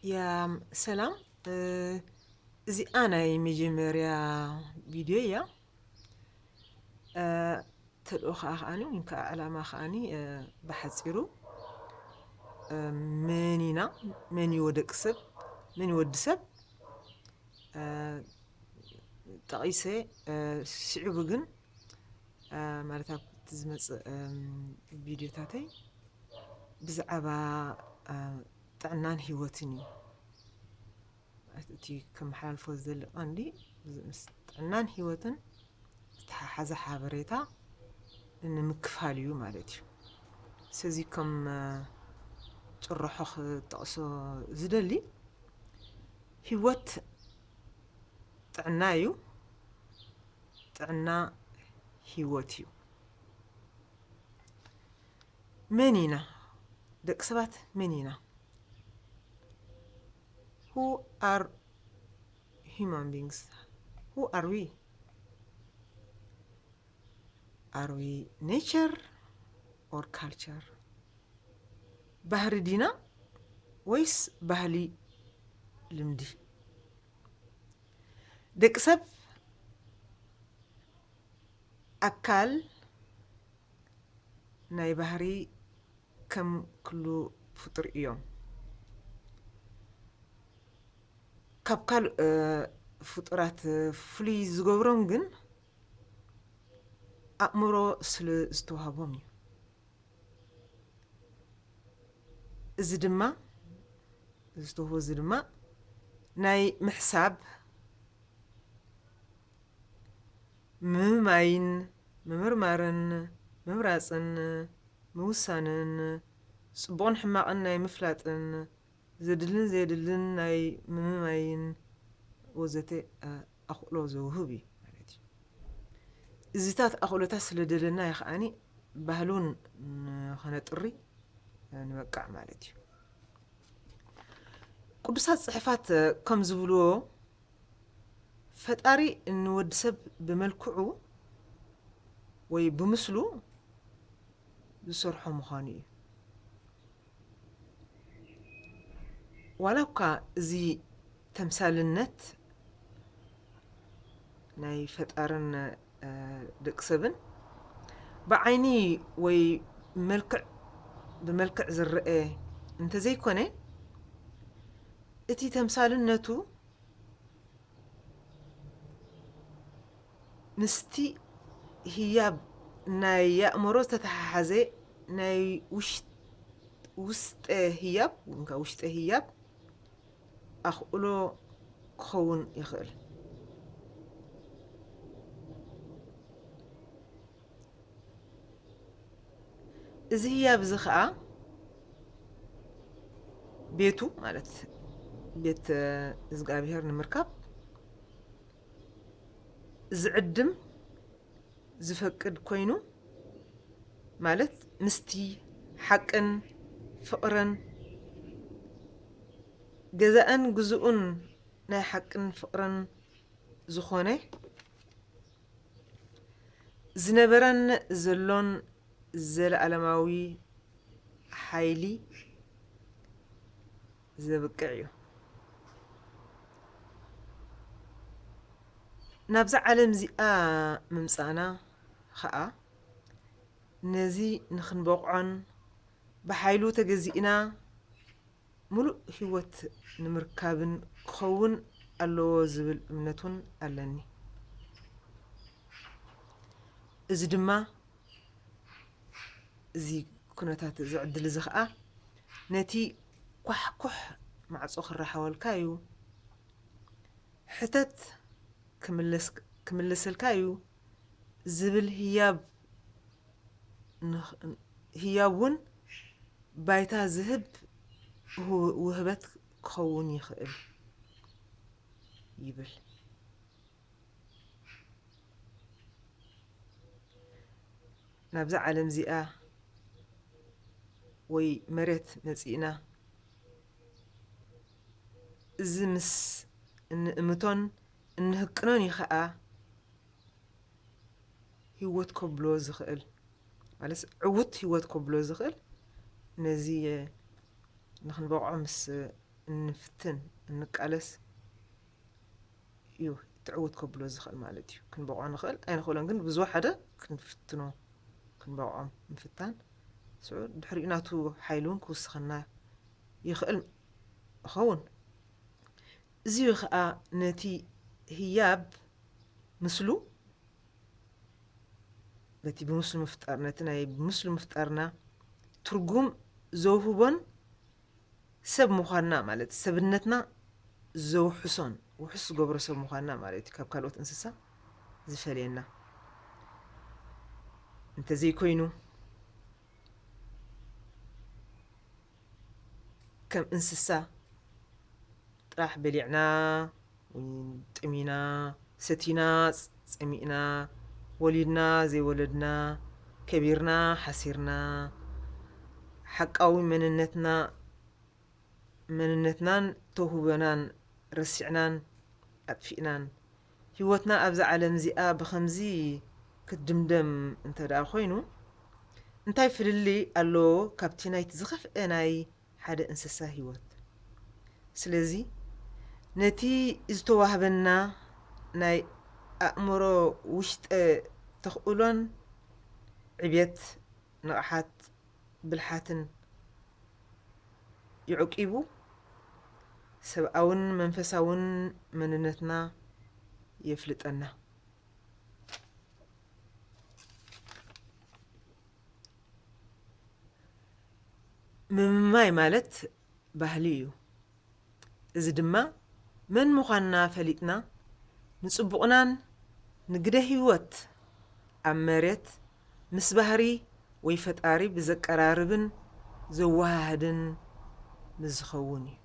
ያ ሰላም፣ እ፣ እዚኣ ናይ መጀመርያ ቪድዮ እያ። እ፣ ተልእኾ ከኣ ከኣኒ፣ ወይ ከኣ ዕላማ ከኣኒ፣ እ፣ ብሓጺሩ፣ እ፣ መን ኢና፣ መን እዩ ደቂ ሰብ፣ መን እዩ ወዲ ሰብ፣ እ፣ ጠቒሰ፣ እ፣ ስዒቡ ግን፣ እ፣ ማለት ኣብቲ ዝመጽእ፣ እም፣ ቪድዮታተይ ብዛዕባ፣ እ፣ ጥዕናን ህይወትን እዩ። እቲ ከመሓላልፎ ዝደሊ ቀንዲ ምስ ጥዕናን ህይወትን ዝተሓሓዘ ሓበሬታ ንምክፋል እዩ ማለት እዩ። ስለዚ ከም፣ እ፣ ጭርሖ ክጠቕሶ ዝደሊ፣ ህይወት ጥዕና እዩ፣ ጥዕና ህይወት እዩ። መን ኢና? ደቂ ሰባት መን ኢና? Who are human beings? Who are we? Are we nature or culture? ባህሪ ዲና ወይስ ባህሊ፣ ልምዲ? ደቂ ሰብ ኣካል ናይ ባህሪ ከም ኩሉ ፍጡር እዮም። ካብ ካልእ፣ እ፣ ፍጡራት ፍሉይ ዝገብሮም ግን ኣእምሮ ስለ ዝተዋህቦም እዩ። እዚ ድማ፣ እዚ ዝተውህቦ እዚ ድማ ናይ ምሕሳብ፣ ምምማይን፣ ምምርማርን፣ ምምራጽን፣ ምውሳንን፣ ጽቡቕን ሕማቕን ናይ ምፍላጥን፣ ዘድልን ዘየድልን ናይ ምምማይን ወዘተ፣ እ፣ ኣኽእሎ ዘውህብ እዩ ማለት እዩ። እዚታት ኣኽእሎታት ስለ ደለና እዩ ከኣኒ ባህሉን ንኸነጥሪ፣ እ፣ ንበቃዕ ማለት እዩ። ቅዱሳት ጽሑፋት፣ እ፣ ከም ዝብልዎ፣ ፈጣሪ ንወዲ ሰብ ብመልክዑ ወይ ብምስሉ ዝሰርሖ ምዃኑ እዩ። ዋላ እኳ እዚ ተምሳልነት ናይ ፈጣርን፣ እ፣ ደቂ ሰብን ብዓይኒ ወይ መልክዕ፣ ብመልክዕ ዝረአ እንተዘይኮነ፣ እቲ ተምሳልነቱ ምስቲ ህያብ ናይ ኣእምሮ ዝተተሓሓዘ ናይ ውሽ-፣ ውስጠ ህያብ፣ ወይ ከዓ ውሽጠ ህያብ ኣኽእሎ ክኸውን ይኽእል። እዚ ህያብ እዚ ኸኣ ቤቱ፣ ማለት ቤት እግዚኣብሔር ንምርካብ ዝዕድም ዝፈቅድ ኮይኑ፣ ማለት ምስቲ ሓቅን ፍቕርን፣ ገዛእን ግዙእን ናይ ሓቅን ፍቕርን ዝኾነ፣ ዝነበረን ዘሎን ዘለኣለማዊ ሓይሊ ዘብቅዕ እዩ። ናብዛ ዓለም እዚኣ ምምጻእና ኸኣ፣ ነዚ ንኽንበቕዖን ብሓይሉ ተገዚእና ምሉእ ህይወት ንምርካብን ክኸውን ኣለዎ ዝብል እምነት እውን ኣለኒ። እዚ ድማ፣ እዚ ኩነታት፣ እዚ ዕድል እዚ ኸኣ ነቲ ኳሕኩሕ ማዕጾ ክረሓወልካ እዩ። ሕተት ክምለስ-፣ ክምለሰልካ እዩ ዝብል ህያብ ንኽ-፣ ህያብ እውን ባይታ ዝህብ ውህ-፣ ውህበት ክኸውን ይኽእል ይብል። ናብዛ ዓለም እዚኣ ወይ መሬት መጺእና፣ እዚ ምስ እንእምቶን እንህቅኖን እዩ ኸኣ ህይወት ከብሎ ዝኽእል፣ ማለት ዕዉት ህይወት ከብሎ ዝኽእል፣ ነዚ ንኽንበቕዖ ምስ እንፍትን፣ እንቃለስ እዩ እቲ ዕውት ከብሎ ዝኽእል ማለት እዩ። ክንበቕዖ ንኽእል ኣይንኽእሎን፣ ግን ብዝወሓደ ክንፍትኖ፣ ክንበቕዖም ምፍታን፣ ስዑ ድሕሪኡ ናቱ ሓይሊ እውን ክውስኸና ይኽእል ይኸውን። እዚ እዩ ኸኣ ነቲ ህያብ ምስሉ፣ ነቲ ብምስሉ ምፍጣር፣ ነቲ ናይ ብምስሉ ምፍጣርና ትርጉም ዘውህቦን ሰብ ምዃንና ማለት ሰብነትና ዘውሕሶን ውሕስ ዝገብሮ ሰብ ምዃንና ማለት እዩ። ካብ ካልኦት እንስሳ ዝፈልየና እንተዘይኮይኑ ከም እንስሳ ጥራሕ በሊዕና፣ ጥሚና፣ ሰቲና፣ ጸሚእና፣ ወሊድና፣ ዘይወለድና፣ ከቢርና፣ ሓሲርና፣ ሓቃዊ መንነትና፣ መንነትናን ተውህቦናን ረሲዕናን ኣጥፊእናን፣ ህይወትና ኣብዛ ዓለም እዚኣ ብኸምዚ ክትድምደም እንተ ደኣ ኮይኑ፣ እንታይ ፍልልይ ኣለዎ ካብቲ ናይቲ ዝኸፍአ ናይ ሓደ እንስሳ ህይወት? ስለዚ፣ ነቲ ዝተዋህበና ናይ ኣእምሮ ውሽጠ ተኽእሎን ዕብየት ንቕሓት ብልሓትን የዕቂቡ፣ ሰብኣውን መንፈሳውን መንነትና የፍልጠና። ምምማይ ማለት ባህሊ እዩ። እዚ ድማ መን ምዃንና ፈሊጥና፣ ንጽቡቕናን ንግደ ህይወት ኣብ መሬት ምስ ባህሪ ወይ ፈጣሪ ብዘቀራርብን ዘወሃህድን ምስ ዝኸውን እዩ።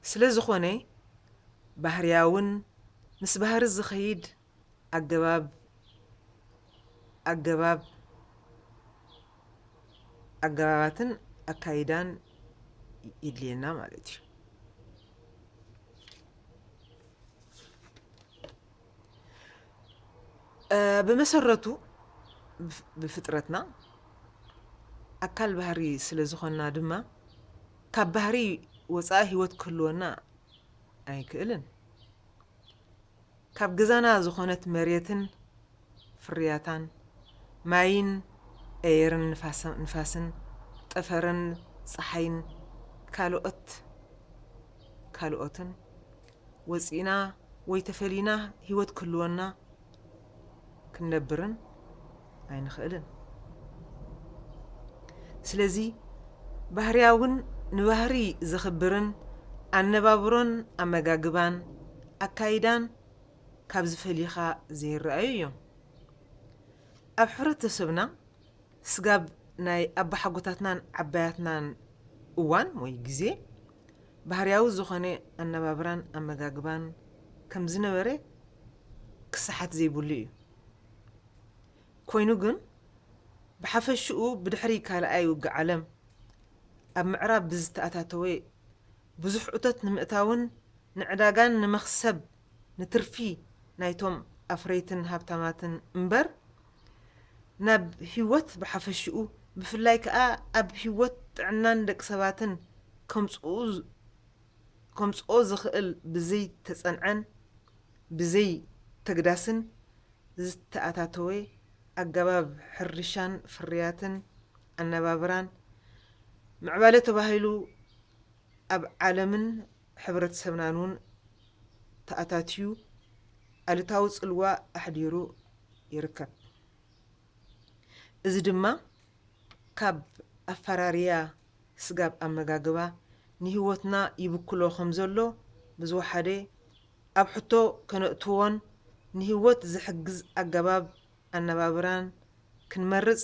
ስለ ዝኾነ፣ ባህርያውን ምስ ባህሪ ዝኸይድ ኣገባብ፣ ኣገባብ፣ ኣገባባትን ኣካይዳን ይድልየና ማለት እዩ። እ፣ ብመሰረቱ ብፍ-፣ ብፍጥረትና ኣካል ባህሪ ስለ ዝኾንና ድማ፣ ካብ ባህሪ ወጻኢ ህይወት ክህልወና ኣይክእልን። ካብ ገዛና ዝኾነት መሬትን ፍርያታን፣ ማይን ኣየርን ንፋሰ-፣ ንፋስን፣ ጠፈርን ጸሓይን፣ ካልኦት፣ ካልኦትን ወጺእና ወይ ተፈሊና ህይወት ክህልወና ክንነብርን ኣይንኽእልን። ስለዚ ባህርያውን ንባህሪ ዘኽብርን ኣነባብሮን ኣመጋግባን ኣካይዳን ካብዚ ፈሊኻ ዘይረኣዩ እዮም። ኣብ ሕብረተሰብና ስጋብ ናይ ኣባሓጎታትናን ዓባያትናን እዋን ወይ ግዜ ባህርያዊ ዝኾነ ኣነባብራን ኣመጋግባን ከም ዝነበረ ክሰሓት ዘይብሉ እዩ። ኮይኑ ግን ብሓፈሽኡ ብድሕሪ ካልኣይ ውግእ ዓለም ኣብ ምዕራብ ብዝተኣታተወ ብዙሕ እቶት ንምእታውን ንዕዳጋን ንመኽሰብ ንትርፊ ናይቶም ኣፍረይትን ሃብታማትን እምበር ናብ ህይወት ብሓፈሽኡ ብፍላይ ከኣ ኣብ ህይወት ጥዕናን ደቂ ሰባትን ከምጽኡ ዝ-፣ ከምጽኦ ዝኽእል ብዘይ ተጸንዐን ብዘይ ተግዳስን ዝተኣታተወ ኣገባብ ሕርሻን ፍርያትን ኣነባብራን ምዕባለ ተባሂሉ ኣብ ዓለምን ሕብረተሰብናን እውን ተኣታትዩ ኣሉታዊ ጽልዋ ኣሕዲሩ ይርከብ። እዚ ድማ ካብ ኣፈራርያ ስጋብ ኣመጋግባ ንህይወትና ይብክሎ ከም ዘሎ ብዝወሓደ ኣብ ሕቶ ከነእትዎን ንህይወት ዝሕግዝ ኣገባብ ኣነባብራን ክንመርጽ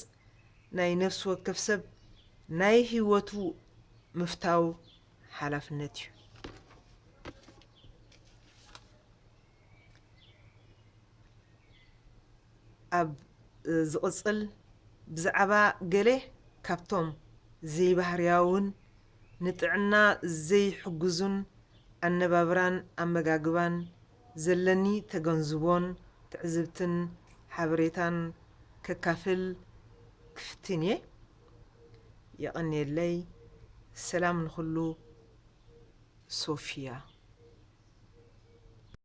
ናይ ነፍሲ ወከፍ ሰብ ናይ ህይወቱ ምፍታው ሓላፍነት እዩ። ኣብ ዝቕጽል ብዛዕባ ገለ ካብቶም ዘይባህርያውን ንጥዕና ዘይሕግዙን ኣነባብራን ኣመጋግባን ዘለኒ ተገንዝቦን ትዕዝብትን ሓበሬታን ከካፍል ክፍትን እየ። የቐንየለይ። ሰላም ንኹሉ። ሶፊያ።